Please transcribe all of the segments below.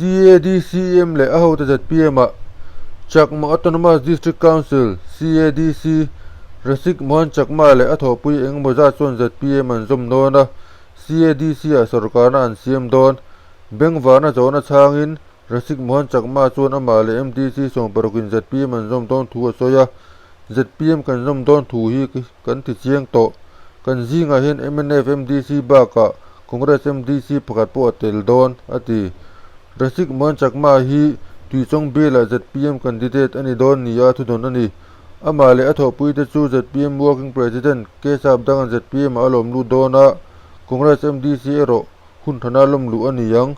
CADCM leh a hote zpm-ah Chakma Autonomous District Council, CADC, Rasik Mohan Chakma leh a thawhpui engemaw zat chuan zpm an zawm dawn a, CADC-ah sorkarna an siam dawn. Bengvarna zawhna chhangin Rasik Mohan Chakma chuan amah leh MDC sawmparukin zpm an zawm dawn thu a sawi a, zpm kan zawm dawn thu hi kan ti chiang tawh. Kan zingah hian mnf MDC bakah Congress MDC pakhat pawh a tel dawn, a ti. Rasik Mohan Chakma hi Tuichawng bialah zpm candidate a ni dawn nia thudawn a ni. Amah leh a thawhpuite chu zpm Working President K Sapdanga'n zpm ah a lawm lut dawn a, Congress MDC erawh hun thana lawm luh a ni ang.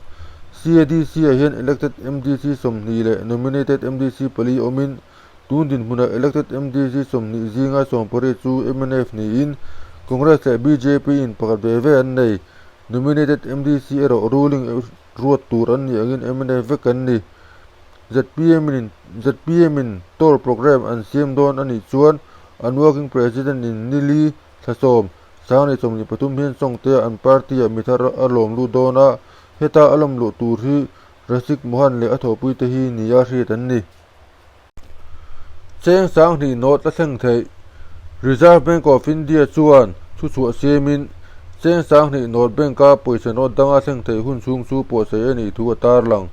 CADC-ah hian elected MDC 20 leh nominated MDC pali awmin tun dinhmunah elected MDC 20 zinga 18 chu mnf niin Congress leh bjp in pakhat ve ve an nei. Nominated MDC erawh ruling ruat tur an nih angin mnf vek an ni. Zpm in zpm in tour programme an siam dawn a nih chuan an working president in nili thla sawm Sanghnih 23 hian Sawngtea an party-ah mi thar a lawm lut dawn a, heta a lawm luh tur hi Rasik Mohan leh a thawhpuite hi nia hriat an ni. Cheng sanghnih nawt a thleng theih. Reserve Bank of India chuan thuchhuah siamin cheng sanghnih nawt bank-a pawisa nawt danga thleng theih hun chhung chu pawhsaih a nih thu a tarlang.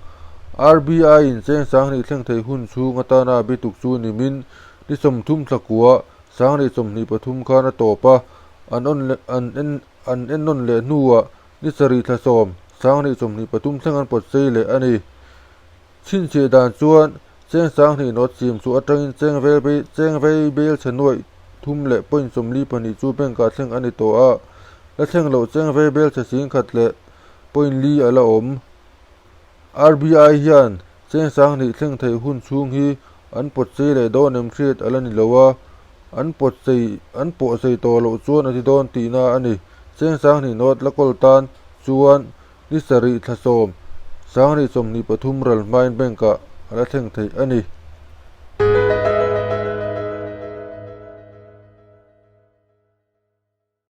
RBI-in cheng sanghnih thleng theih hun chhung atana bituk chu nimin ni 30 thla kua Sanghnih 23 khan a tawp a, an awn leh an en an ennawn leh hnuah ni sarih thla sawm, sanghnih 23 thleng an pawt sei leh a ni. Chhinchhiah dan chuan cheng sanghnih nawt siam chu atangin cheng vel bei cheng vei bel chhe nuaih thum leh point 42 chu bank ah thleng a ni tawh a, la thleng loh cheng vei bel chhe sing khat leh point li a la awm. RBI hian cheng sanghnih thleng theih hun chhung hi an pawt sei leh dawn em hriat a la ni lo a, an pawt sei an pawh sei tawh loh chuan a ti dawn tihna a ni. Cheng sanghnih nawt la kawl tan chuan ni sarih thla sawm sanghnih 23 ral hmain bank ah a la thleng theih a ni.